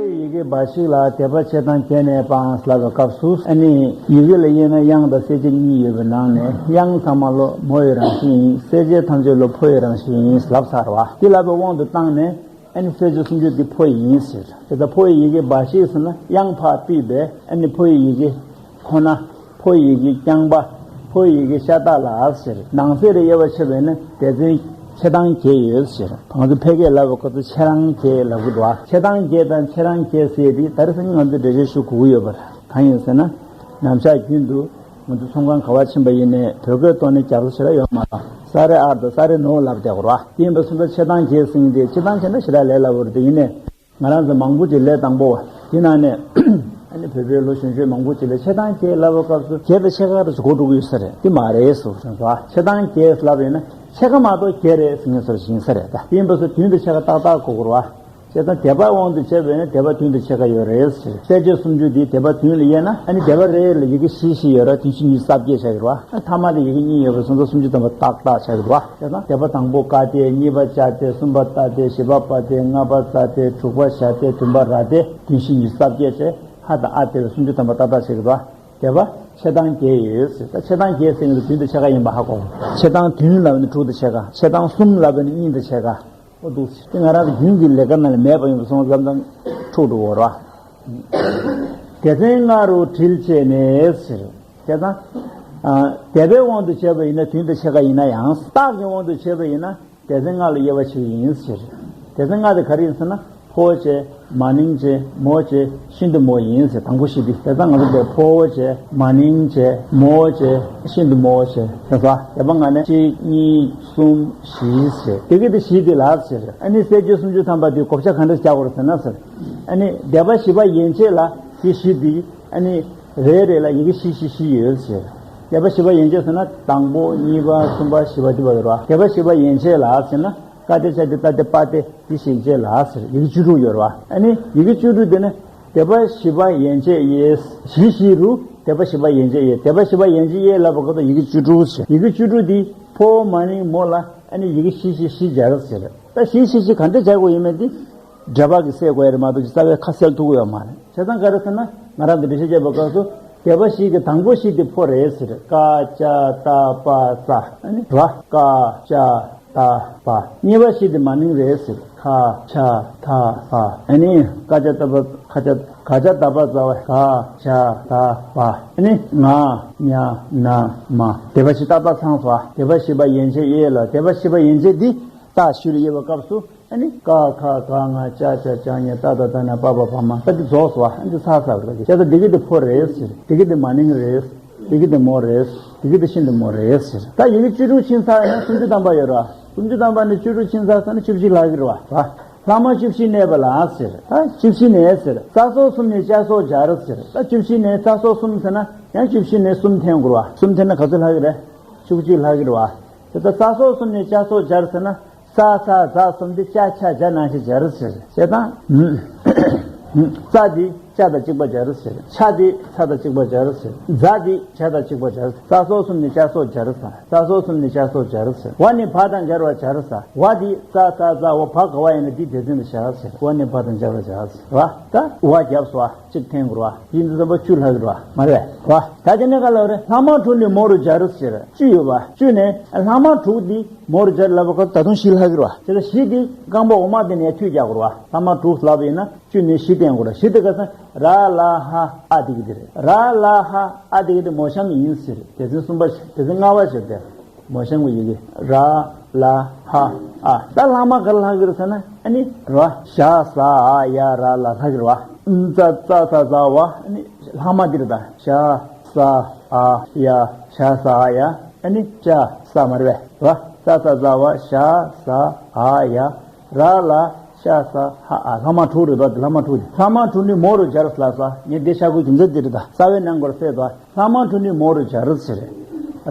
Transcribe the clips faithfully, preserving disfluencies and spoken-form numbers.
ཡི་གེ་འབའ་ཞིག་ལ་དད་པ་བྱེད་དང་བྱས་ནས་སྤང་ལབ་པའི་སྐབས་སུ། ཨ་ནི་ཡི་གེ་ལ་དབྱེ་ན་དབྱངས་དང་གསལ་བྱེད་གཉིས་ཡོད་པའི་ནང་ནས། དབྱངས་ཚང་མ་ལོ་མོ་ཡི་རང་བཞིན་ཡིན། གསལ་བྱེད་ཐམས་ཅད་ལོ་ཕོ་ཡི་རང་བཞིན་ཡིན་ལབ་ཚར་བ། དེ་ལབ་པའི་དབང་དུ་བཏང་ནས། ཨ་ནི་གསལ་བྱེད་སུམ་ཅུ་འདི་ཕོ་ཡིན་ཟེར། དེ་ལྟར་ཕོ་ཡི་ཡི་གེ་འབའ་ཞིག་ཟེར་ན། དབྱངས་ཕར་བཏུས་པས། ཨ་ནི་ཕོ་ཡི་ཡི་གེ་ཁོ་ན། ཕོ་ཡི་གེ་རྐྱང་པ། ཕོ་ཡི་གེ་ཤ་སྟག་ལ་ཟེར། ནང་གསེས་རེ་དབྱེ་བ་ཕྱེ་བས་ན། སྡེ་ཚན་ཕྱེད་དང་བརྒྱད་ཡོད་ཟེར། ང་ཚོ་ཕལ་སྐད་ལབ་པའི་སྐབས་སུ་ཕྱེད་དང་བརྒྱད་ལབ་ཀྱི་འདུག་བ། ཕྱེད་དང་བརྒྱད་དང་ཕྱེད་དང་བརྒྱད་ཟེར་དེ་ད་རེས་ང་ཚོ་འགྲེལ་བཤད་ཞུ་དགོས་ཀྱི་ཡོད་པ་རེད། གང་ཡིན་ཟེར་ན། ནམ་ཞག་རྒྱུན་དུ་ང་ཚོ་ཚོང་ཁང་ག་པར་ཕྱིན་པ་ཡིན་ནའི་བོད་སྐད་ཐོག་ནས་རྒྱབ་ལ་ཞེ་དྲག་ཡོད་མ་རེད། ས་རེད་ཨར་དང་ས་རེད་ནོ་ལབ་བསྡད་ཀྱི་རེད་བ། དེ་ཡིན་པ་སོང་ཙང་ཕྱེད་དང་བརྒྱད་ཟེར་མཁན་དེ། ཕྱེད་དང་བྱས་ན་ཞེ་དྲག་ལས་སླ་པོ་རེད། དེ་ཡིན་ནའི། ང་རང་ཚོ་མང་པོ་ཅིག་ལས་དང་པོ་བ། དེ་ནང་ནས་ཨ་ནི་བོད་པའི་ལོ་གཞོན་གཞོན་མང་པོ་ཅིག་ལ་ཕྱེད་དང་བརྒྱད་ལབ་པའི་སྐབས་སུ་བརྒྱད་དང་ཕྱེད་ཀ་རེ་ཞིག་གོ་འགྲོ་གི་ཡོད་ས་རེད། དེ་མ་རེད་ཟེར་བ། ཕྱེད་དང་བརྒྱད་ལབ་ཡོད་ན་ཕྱེད་ཀ་མ་གཏོགས་བརྒྱད་རེད་ཟེར་མཁན་ཚོ་ཡིན་ས་རེད། ད་དེ་ཡིན་པ་སོང་བདུན་དང་ཕྱེད་ཀ་ཏག་ཏག་གོ་དགོས་རེད་བ། བྱས་ཙང་དད་པ་དབང་དུ་བྱས་པ་ཡིན་ན་དད་པ་བདུན་དང་ཕྱེད་ཀ་ཡོད་རེད་ཟེར། གསལ་བྱེད་སུམ་ཅུ་འདི་དད་པ་བདུན་ལ་དབྱེ་ན། ཨ་ནི་དད་པ་རེ་རེ་ལ་ཡི་གེ་བཞི་བཞི་ཡོད་ར། བདུན་བཞི་ཉི་ཤུ་རྩ་བརྒྱད་ཆགས་ཀྱི་རེད་བ། ཨ་ཐ་མ་དེ་ཡི་གེ་གཉིས་ཡོད་པ་སོང་ཙང་སུམ་ཅུ་ཐམ་པ་ཏག་ཏག་ཆགས་ཀྱི་རེད་བ། བྱས་ཙང་དད་པ་དང་པོ་ཀ་སྡེ། གཉིས་པ་ཅ་སྡེ། གསུམ་པ་ཏ་སྡེ། བཞི་པ་པ་སྡེ། ལྔ་པ་ཙ་སྡེ། དྲུག་པ་ཞ་སྡེ། བདུན་པ་ར་སྡེ། བདུན་བཞི་ཉི་ཤུ་རྩ་བརྒྱད་བྱས། ཧ་དང་ཨ་སྡེ་བའི་སུམ་ཅུ་ཐམ་པ་ཏག་ཏག་ཆགས་ཀྱི་རེད་བ། དད་པ་ཕྱེད་དང་བརྒྱད་ཡོད་ཟེར། ད་ཕྱེད་དང་བརྒྱད་ཟེར་མཁན་དེ་བདུན་དང་ཕྱེད་ཀ་ཡིན་པ་ཧ་གོ། ཕྱེད་དང་བདུན་ལབ་ནི་དྲུག་དང་ཕྱེད་ཀ། ཕྱེད་དང་གསུམ་ལབ་ནི་གཉིས་དང་ཕྱེད་ཀ། ཨོ་འདུག་ཟེར། དེ་ང་རང་གི་རྒྱུན་གྱི་ལས་ཀ་ནང་ལ་མེད་པ་ཡིན་པ་སོང་ཙང་། ཙམ་ཙམ་འཁྲུག་འགྲོ་གི་རེད་བ། སྡེ་ཚན་ལྔ་རུ་དྲིལ་བྱས་ནས་ཟེར། བྱས་ཙང་། ཨ། དད་པའི་དབང་དུ་བྱས་པ་ཡིན་ན་བདུན་དང་ཕྱེད་ཀ་ཡིན་ན་ཡང་། རྟགས་ཀྱི་དབང་དུ་བྱས་པ་ཡིན་ན་སྡེ་ཚན་ལྔ་ལ་དབྱེ་བ་ཕྱེ་གི་ཡིན་ཟེར། སྡེ་ཚན་ལྔ་དེ་ག་རེ་ཡིན་ཟེར་ན། ཕོ་བྱས། མ་ནིང་བྱས། མོ་བྱས། ཤིན་ཏུ་མོ་ཡིན་ཟེར། དང་པོ་བཞི་དེ། བྱས་ཙང་ང་ཚོ་དེ་ཕོ་བོ་བྱས། མ་ནིང་བྱས། མོ་བྱས། ཤིན་ཏུ་མོ་བྱས། བྱས་ཙང་དེ་པ་ང་ནི་གཅིག་གཉིས་གསུམ་བཞི་ཟེར། དེ་གི་དེ་བཞི་དེ་ལ་ཟེར། ཨ་ནི་གསལ་བྱེད་སུམ་ཅུ་ཐམ་པ་དེ་བགོ་བཤའ་ག་འདྲ་རྒྱག་དགོས་རེད་ཟེར་ན་ཟེར། ཨ་ནི་སྡེ་པ་བཞི་པ་ཡན་ཆད་ལ་དེ་བཞི་དེ། ཨ་ནི་རེ་རེ་ལ་ཡི་གེ་བཞི་བཞི་བཞི་ཡོད་ཟེར། སྡེ་པ་བཞི་པ་ཡན་ཆད་ཟེར་ན་དང་པོ་གཉིས་པ་གསུམ་པ་བཞི་པ་དེ་པ་ཡོད་རེད་བ། སྡེ་པ་བཞི་པ་ཡན་ཆད་ལ་ཟེར་ན། ཀ་སྡེ་ཅ་སྡེ་ཏ་སྡེ་པ་སྡེ་དེ་བཞི་ཡན་ཆད་ལ་ཟེར། ཡི་གེ་བཅུ་དྲུག་ཡོད་རེད་བ། ཨ་ནི་ཡི་གེ་བཅུ་དྲུག་དེ་ནི་སྡེ་པ་བཞི་པ་ཡན་ཆད་ཡས། བཞི་བཞི་རུ་སྡེ་པ་བཞི་པ་ཡན་ཆད་ཡས། སྡེ་པ་བཞི་པ་ཡན་ཆད་ཡས་ལབ་པ་ག་ད་ཡི་གེ་བཅུ་དྲུག་ཟེར། ཡི་གེ་བཅུ་དྲུག་དེ་ཕོ་མ་ནིང་མོ་ལ་ཨ་ནི་ཡི་གེ་བཞི་བཞི་བཞི་སྦྱར་ཟེར། ད་བཞི་བཞི་བཞི་ག་འདྲ་སྦྱར་དགོས་ཡིན་མིན་དེ། འགྲེལ་པ་གི་གསལ་དགོས་ཡ་རེད་མ་གཏོགས་རྩ་བའི་ཁ་གསལ་ཐུབ་ཀྱི་ཡོད་མ་རེད། བྱས་ཙང་ག་རེ་ཟེར་ན། ང་རང་གི་འགྲེལ་བཤད་བརྒྱབ་པའི་སྐབས་སུ་སྡེ་པ་བཞི་གི་དང་པོ་བཞི་དེ་ཕོ་རེད་ཟེར། ཀ་ཅ་ཏ་པ་ཙ། ཨ་ནི་ར། ཀ་ཅ་ཏ་པ། གཉིས་པ་བཞི་དེ་མ་ནིང་རེད་ཟེར། ཁ་ཅ་ད་བ། ཨ་ནི་ཀ་ཅ་ཏ་པ། ཁ་ཅ། ག་ཅ་ད་པ་ཙ་བ། ག་ཅ་ད་བ། ཨ་ནི་ང་ཉ་ན་མ། སྡེ་པ་བཞི་ཏག་ཏག་ཚང་སོང་། སྡེ་པ་བཞི་པ་ཡན་ཆད་ཡས་ལ། སྡེ་པ་བཞི་པ་ཡན་ཆད་འདི་རྟགས་བཞི་རུ་དབྱེ་བའི་སྐབས་སུ། ཨ་ནི་ཀ་ཁ་ག་ང་ཅ་ཅ་ཅ་ཉ་ཏ་ད་ད་ན་པ་བ་བ་མ། ད་འདི་རྫོགས་སོང་བ། ཨ་འདི་ཚར་ཚར་བ་རེད། བྱས་ཙང་འདི་གི་འདི་ཕོ་རེད་ཟེར། འདི་གི་འདི་མ་ནིང་རེད། འདི་གི་འདི་མོ་རེད། འདི་གི་འདི་ཤིན་ཏུ་མོ་རེད་ཟེར། ད་ཡི་གེ་བཅུ་དྲུག་ཕྱིན་ཚར་ཡིན་ན་སུམ་ཅུ་ཐམ་པ་ཡོད་ར། སུམ་ཅུ་ཐམ་པ་ནས་བཅུ་དྲུག་ཕྱིན་ཚར་ཟེར་ན་བཅུ་བཞི་ལྷག་གི་རེད་བ། ལྷག་མ་བཅུ་བཞི་གནས་པ་ལ་ཟེར། ད་བཅུ་བཞི་ནས་ཟེར། རྩ་སོགས་གསུམ་ནས་ཅ་སོགས་སྦྱར་ཟེར། ད་བཅུ་བཞི་ནས་རྩ་སོགས་གསུམ་ཟེར་ན་ཡང་བཅུ་བཞི་ནས་གསུམ་འཐེན་དགོས་རེད་བ། གསུམ་འཐེན་ན་ག་ཚོད་ལྷག་གི་རེད། བཅུ་གཅིག་ལྷག་གི་རེད་བ། དེ་ལྟར་རྩ་སོགས་གསུམ་ནས་ཅ་སོགས་སྦྱར་ཟེར་ན། ས་ས་ཛ་གསུམ་དེ་ཅ་ཆ་ཇ་ནང་བཞིན་སྦྱར་ཟེར། བྱས་ཙང་། ཙ་དེ་ཅ་དང་གཅིག་པ་སྦྱར་ཟེར། ཆ་དེ་ཚ་དང་གཅིག་པ་སྦྱར་ཟེར། ཛ་དེ་ཇ་དང་གཅིག་པ་སྦྱར་ཟེར། རྩ་སོགས་གསུམ་ནས་ཅ་སོགས་སྦྱར་ཟེར། རྩ་སོགས་གསུམ་ནས་ཅ་སོགས་སྦྱར་ཟེར། ཝ་ནི་བ་དང་སྦྱར་བ་སྦྱར་ཟེར། ཝ་དེ་ཙ་ཚ་ཛ་ཝ་བ་ག་བ་ཡིན་ན་དེ་སྡེ་ཚན་དུ་བཞག་ཟེར། ཝ་ནི་བ་དང་སྦྱར་བ་སྦྱར་ཟེར་བ། ད་ཝ་རྒྱབ་སོ། གཅིག་འཐེན་དགོས་རེད་བ། ཡིན་དུས་ཙམ་པ་བཅུ་ལྷག་གི་རེད་བ། མ་རེད་བ། ད་དེ་ནས་ག་ལབ་རེད། ལྷག་མ་དྲུག་ནི་མོ་རུ་སྦྱར་ཟེར། བཅུ་ཡོད་བ། བཅུ་ནས་ལྷག་མ་དྲུག་འདི་མོ་རུ་སྦྱར་ལབ་པ་ཁོ་ད་དུང་བཞི་ལྷག་གི་རེད་བ། དེ་ལ་བཞི་འདི་རྐང་པ་འོག་མ་དེ་ནས་མཐུད་རྒྱག་དགོས་རེད་བ། ལྷག་མ་དྲུག་ལབ་པ་ཡིན་ན་བཅུ་ནས་བཞི་བསྟན་དགོས་རེད། བཞི་དེ་ག་ས། ར་ལ་ཧ་ཨ་དེ་གི་དེ་རེད། ར་ལ་ཧ་ཨ་དེ་གི་དེ་མོ་གཤམ་ཡིན་ཟེར། སྡེ་ཚན་གསུམ་པ། སྡེ་ཚན་ལྔ་པ་ཟེར་ཏེ། མོ་གཤམ་གྱི་ཡི་གེ། ར་ལ་ཧ་ཨ། ད་ལྷག་མ་ག་རེ་ལྷག་གི་རེད་ཟེར་ན། ཨ་ནི་ར། ཞ་ས་ཨ་ཡ་ར་ལ་ལྷག་གི་རེད་བ། ཨ་ཙ་ཙ་ས་ཟ་བ། ཨ་ནི་ལྷག་མ་འདི་རེད་ད། ཞ་ས་ཨ་ཡ། ཞ་ས་ཨ་ཡ། ཨ་ནི་ཅ་ས་མ་རེད་བས། ར་ཙ་ས་ཟ་བ། ཞ་ས་ཨ་ཡ། ར་ལ་ཤ་ས་ཧ་ཨ། ལྷག་མ་དྲུག་རེད་དོ། ལྷག་མ་དྲུག་དེ། ལྷག་མ་དྲུག་ནི་མོ་རུ་སྦྱར་ལབ་ས། ངས་འདི་ཤ་ཁུ་རྒྱུ་མཚན་འདི་རེད་ད། རྩ་བའི་ནང་སྐོར་གསལ་དོ། ལྷག་མ་དྲུག་ནི་མོ་རུ་སྦྱར་ཟེར།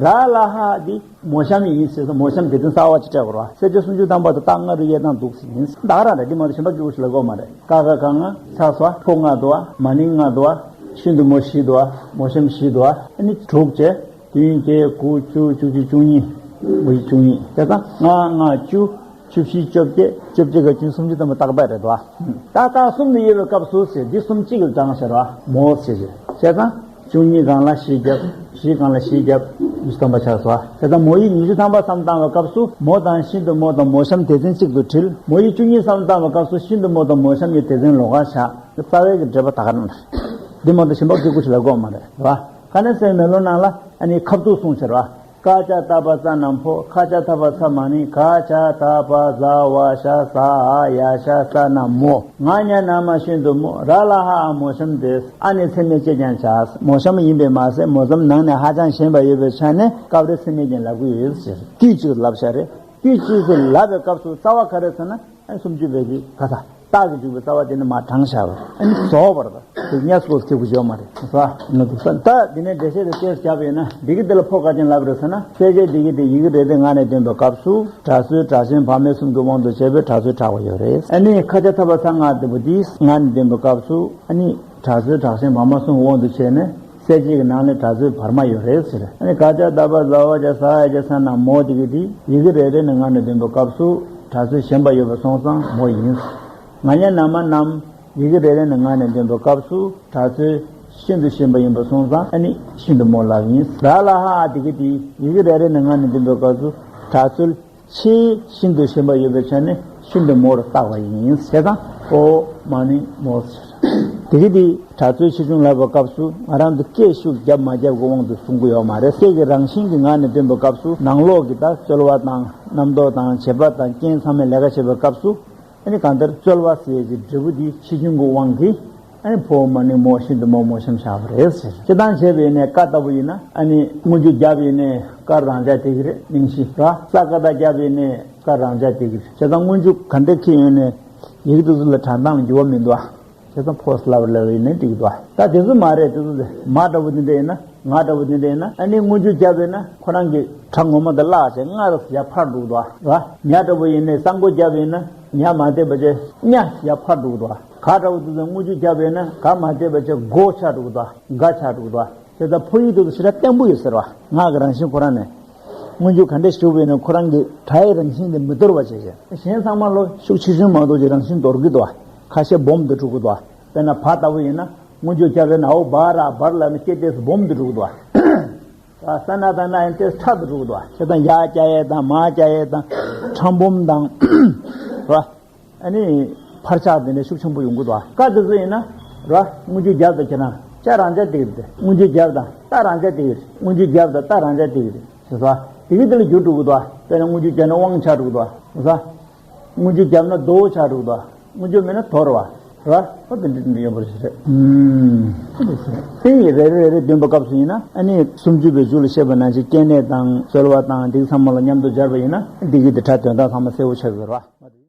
ར་ལ་ཧ་འདི་མོ་གཤམ་ཡིན་ཟེར་ས། མོ་གཤམ་སྡེ་ཚན་གསར་བ་ཅིག་སྤྲད་དགོས་རེད་བ། གསལ་བྱེད་སུམ་ཅུ་ཐམ་པ་དེ་རྟགས་ལྔ་རུ་དབྱེ་སྟངས་འདུག་ཟེར་ཡིན། ད་ག་རང་རེད། འདི་མ་གཏོགས་གཞན་པ་སྐྱུར་ཞིག་ལ་དགོས་མ་རེད། ཀ་ཁ་ག་ང་ཚ་སོ་ཕོ་ལྔ་འདུག་བ། མ་ནིང་ལྔ་འདུག་བ། ཤིན་ཏུ་མོ་བཞི་འདུག་བ། མོ་གཤམ་བཞི་འདུག་བ། ཨ་ནི་དྲུག་བྱས། བདུན་བརྒྱད་དགུ་བཅུ་བཅུ་གཅིག་བཅུ་གཉིས། དགུ་བཅུ་གཉིས། དེ་ལྟར་ལྔ་ལྔ་བཅུ། བཅུ་བཞི་བཅོ་བརྒྱད། བཅོ་བརྒྱད་ག་བཅུ་གསུམ་བཅུ་ཐམ་པ་རྟག་པ་རེད་དོ། ད་རྟགས་གསུམ་དུ་དབྱེ་བའི་སྐབས་སུ་ཟེར། འདི་གསུམ་གཅིག་ལ་བགྲངས་ཤར་བ་མོ་ཟེར་ཞེས་བྱས་ཙང་། བཅུ་གཉིས་སྒང་ལ་བཞི་བརྒྱབ། བཞི་སྒང་ལ་བཞི་བརྒྱབ། ཉི་ཤུ་ཐམ་པ་ཆགས་སོ། བྱས་ཙང་མོ་ཡིག་ཉི་ཤུ་ཐམ་པ་བསམ་བཏང་བའི་སྐབས་སུ་མོ་དང་ཤིན་ཏུ་མོ་དང་མོ་གཤམ་སྡེ་ཚན་གཅིག་ཏུ་དྲིལ། མོ་ཡིག་བཅུ་གཉིས་བསམ་བཏང་བའི་སྐབས་སུ་ཤིན་ཏུ་མོ་དང་མོ་གཤམ་གྱི་སྡེ་ཚན་ལོགས་ཀ་བཞག། རྩ་བའི་གི་འགྲེལ་པ་ད་ག་རང་རེད། འདི་མ་གཏོགས་གཞན་པ་སྐད་ཆ་ཞིག་ལབ་དགོས་མ་རེད། རེད་བ། ཁ་ནས་སེམས་མེ་ལོང་ནང་ལ་ཨ་ནི་ཁ་བསྡུ་གསུངས་ཤར་བ། ཀ་ཅ་ཏ་པ་ཙ་ན་མོ། ཁ་ཅ་ཐ་པ་ཚ་མ་ནི། ག་ཅ་ཏ་པ་ཛ་ཝ་ཤ་ས་ཨ་ཡ་ཤ་ས་ན་མོ། ང་ཉ་ན་མ་ཤིན་ཏུ་མོ། ར་ལ་ཧ་ཨ་མོ་གཤམ་སྡེ། ཨ་ནི་ཚད་མས་དཔྱད་ཀྱང་བྱ། མོ་གཤམ་ཡིན་པས་མ་ཟད་མོ་ཙམ་ནང་ནས་ཧ་ཅང་ཞན་པ་ཡོད་པའི་ཆ་ནས་སྐབས་རེ་ཚད་མས་ཀྱང་ལབ་ཀྱི་ཡོད་ཟེར། དཀྱུས་གཅིག་ལབ་ཤག་རེད། དཀྱུས་གཅིག་ཏུ་ལབ་པའི་སྐབས་སུ་རྩ་བ་ག་རེ་ཟེར་ན། ཨ་ནི་སུམ་ཅུ་པའི་གི་ག་ས། རྟགས་ཀྱི་འཇུག་པའི་རྩ་བ་དེ་ནི་མར་དྲངས་བཞག་པ་རེད། ཨ་ནི་རྫོགས་པ་རེད། དེ་གཉིས་སུ་ཁེ་གུ་བརྗོད་མ་རེད། ས་ན་དུ་ས། ད་འདི་ནས་འགྲེལ་བཤད་དེ་བལྟས་བཞག་པ་ཡིན་ན་འདི་གི་འདི་ལ་ཕོ་ག་ཅན་ལབ་རེད་ཟེར་ན། གསལ་བྱེད་འདི་གི་དེ་ཡི་གེ་རེ་རེ་ངག་ནས་འདོན་པའི་སྐབས་སུ་སྒྲ་ཚུལ་སྒྲ་གཞན་བར་མའི་གསུམ་གྱི་དབང་དུ་བྱས་པའི་སྒྲ་ཚུལ་གྲགས་པ་ཡོད་རེད། ཨ་ནི་ཁ་ཅ་ཐ་པ་ཚ་ང་དེ་པོ་དེ་ངག་ནས་འདོན་པའི་སྐབས་སུ་ཨ་ནི་སྒྲ་ཚུལ་གྲགས་ཞེན་བར་མ་གསུམ་དབང་དུ་བྱས་ནས་གསལ་བྱེད་ཀྱི་ནང་ནས་སྒྲ་ཚུལ་བར་མ་ཡོད་རེད་ཟེར། ཨ་ནི་ག་ཅ་ད་པ་ཟ་བ་ཅ་ས་ཡ་ཅ་ས་ན་མོ་དེ་གི་དེ་ཡི་གེ་རེ་རེ་ནས་ངག་ནས་འདོན་པའི་སྐབས་སུ་སྒྲ་ཚུལ་ཞན་པ་ཡོད་པ་སོང་ཙང་མོ་ཡིན། ང་ཉ་ན་མ་ནམ། ཡི་གེ་རེ་རེ་ནས་ངག་ནས་འདོན་པའི་སྐབས་སུ་སྒྲ་ཚུལ་ཤིན་ཏུ་ཞན་པ་ཡིན་པ་སོང་ཙང་ཨ་ནི་ཤིན་ཏུ་མོ་ལབ་ཡིན། ར་ལ་ཧ་ཨ་དེ་གི་དེ་ཡི་གེ་རེ་རེ་ནས་ངག་ནས་འདོན་པའི་སྐབས་སུ་སྒྲ་ཚུལ་ཆེས་ཤིན་ཏུ་ཞན་པ་ཡོད་པའི་ཆ་ནས་ཤིན་ཏུ་མོར་བཏགས་པ་ཡིན། བྱས་ཙང་ཨོ་མ་ནི་མོ་ཟེར། དེ་གི་དེ་སྒྲ་ཚུལ་ཆེ་ཆུང་ལབ་པའི་སྐབས་སུ་ང་རང་ཚོ་སྐད་ཤུགས་བརྒྱབ་མ་བརྒྱབ་ཀྱི་དབང་དུ་གསུང་གི་ཡོད་མ་རེད། སྐད་ཀྱི་རང་བཞིན་གྱི་ངག་ནས་འདོན་པའི་སྐབས་སུ་ནང་ལོགས་ཀྱི་ད་རྩོལ་བ་དང་རྣམ་རྟོག་དང་བྱེད་པ་དང་རྐྱེན་ཚང་མས་ལས་ཀ་བྱེད་པའི་སྐབས་སུ་ཨ་ནི་གང་ལྟར་རྩོལ་བ་ཟེར་གྱི་འབྲས་བུ་དེ་ཆེ་ཆུང་གི་དབང་གིས་ཨ་ནི་ཕོ་མ་ནི་མོ་ཤིན་ཏུ་མོ་མོ་གཤམ་བཞག་པ་རེད་ཟེར། སྤྱིར་བཏང་བྱས་པ་ཡིན་ནའི་ཀ་ལྟ་བུ་ཡིན་ན་ཨ་ནི་སྔོན་འཇུག་བརྒྱབ་ཡིན་ནའི་ཀ་རང་འཇགས་དེ་གི་རེད། མིང་གཞི་ར། ས་ཀ་བཏགས་བརྒྱབ་ཡིན་ནའི་ཀ་རང་འཇགས་དེ་གི་རེད། བྱས་ཙང་སྔོན་འཇུག་ག་འདྲ་ཁེལ་ཡོད་ནའི་ཡི་གེ་དེ་ཚོ་ལ་གྲངས་སྟངས་ལ་འགྱུར་བ་མི་འདུག་ཨ། བྱས་ཙང་ཕོ་ལབ་ལབ་ཡིན་ནའི་འགྲིག་འདུག་ཨ། ད་དེ་ཚོ་མ་རེད། དེ་ཚོ་མ་འདྲ་བོ་དེ་འདྲ་ཡིན་ན་ང་འདྲ་བོ་དེ་འདྲ་ཡིན་ན་ཨ་ནི་སྔོན་འཇུག་བརྒྱབ་ཡིན་ན་ཁོ་རང་གི་སྒྲ་ངོ་མ་དེ་བརླག་བྱས་ང་ར་ཡར་ཕར་འགྲོ་གི་འདུག་ཨ། ར། ཉ་འདྲ་བོ་ཡིན་ནའི་ས་མགོ་བརྒྱབ་ཡིན་ན་ཉ་མ་བསྡད་པ་བྱས་ཉ་ཡར་ཕར་འགྲོ་གི་འདུག་ཨ། ག་འདྲ་བོ་དེ་ཚོ་སྔོན་འཇུག་བརྒྱབ་ཡིན་ན་ག་མ་བསྡད་པ་བྱས་མགོ་ཆགས་འགྲོ་གི་འདུག་ཨ། ག་ཆགས་འགྲོ་གི་འདུག་ཨ། དེ་ལྟར་ཕོ་ཡིག་དེ་ཚོ་ཞེ་དྲག་བརྟན་པོ་ཡོད་ཟེར་བ། ངག་གི་རང་བཞིན་ཁོ་རང་ནས། སྔོན་འཇུག་ག་འདྲས་ཞུགས་པ་ཡིན་ན་ཁོ་རང་གི་སྒྲ་ཡི་རང་བཞིན་དེ་མི་འདོར་བ་བྱས་ཤིང་། གཞན་ཚང་མ་ལོ་ཤུགས་ཆེ་ཆུང་མ་གཏོགས་ཀྱི་རང་བཞིན་འདོར་གྱི་འདུག་བ། ཁ་ཤས་སྦོམ་དུ་འགྲོ་གི་འདུག་བ། དཔེར་ན་བ་ལྟ་བུ་ཡིན་ན་སྔོན་འཇུག་བརྒྱབ་པས་ན་འོ་བ་ར་བར་ལ་ནི་སྐད་ཏོག་ཙམ་སྦོམ་དུ་འགྲོ་གི་འདུག་བ། ས་ན་ད་ན་ཡང་ཏོག་ཙམ་ཕྲ་དུ་འགྲོ་གི་འདུག་བ། བྱས་ཙང་ཡ་རྒྱག་ཡས་དང་མ་རྒྱག་ཡས་དང་ཕྲ་སྦོམ་དང་། བ། ཨ་ནི་འཕར་ཆག་དེ་འདྲ་ཤུགས་ཆེན་པོ་ཡོང་གི་འདུག་ཨ། ཀ་དེ་ཚོ་ཡིན་ན་ར་སྔོན་འཇུག་བརྒྱབ་དང་ཁྱེད་རང་ཅ་རང་ཅ་དེ་གི་རེད། སྔོན་འཇུག་བརྒྱབ་དང་ཏ་རང་ཅ་དེ་གི་རེད། སྔོན་འཇུག་བརྒྱབ་དང་ཏ་རང་ཅ་དེ་གི་རེད། ཞེས་སོ། དེ་གི་དེ་ལ་འགྱུར་འགྲོ་གི་འདུག་ཨ། དཔེར་ན་སྔོན་འཇུག་བརྒྱབ་ན་དབང་ཆགས་འགྲོ་གི་འདུག་ཨ། ཞེས་སོ། སྔོན་འཇུག་བརྒྱབ་ན་དོ་ཆགས་འགྲོ་གི་འདུག་ཨ། སྔོན་འཇུག་མེད་ན་དོ་རེད་བ། ར་ཨོ་དེ་འདྲ་འདྲ་ཡོད་པ་རེད། ཨུམ། དེ་རེད་ཟེར། དེ་ཡི་རེ་རེ་རེ་རེ་འདོན་པའི་སྐབས་སུ་ཡིན་ན་ཨ་ནི་སུམ་ཅུ་པའི་མཇུག་ལ་བཤད་པ་ནང་བཞིན་སྐྱེ་གནས་དང་རྩོལ་བ་དང་འདི་ཚང་མ་ལ་མཉམ་དུ་སྦྱར་བ་ཡིན་ན་འདི་གི་དེ་སྒྲ་དོན་དག་ཚང་མ་གསལ་པོ་ཆགས་ཀྱི་རེད་བ།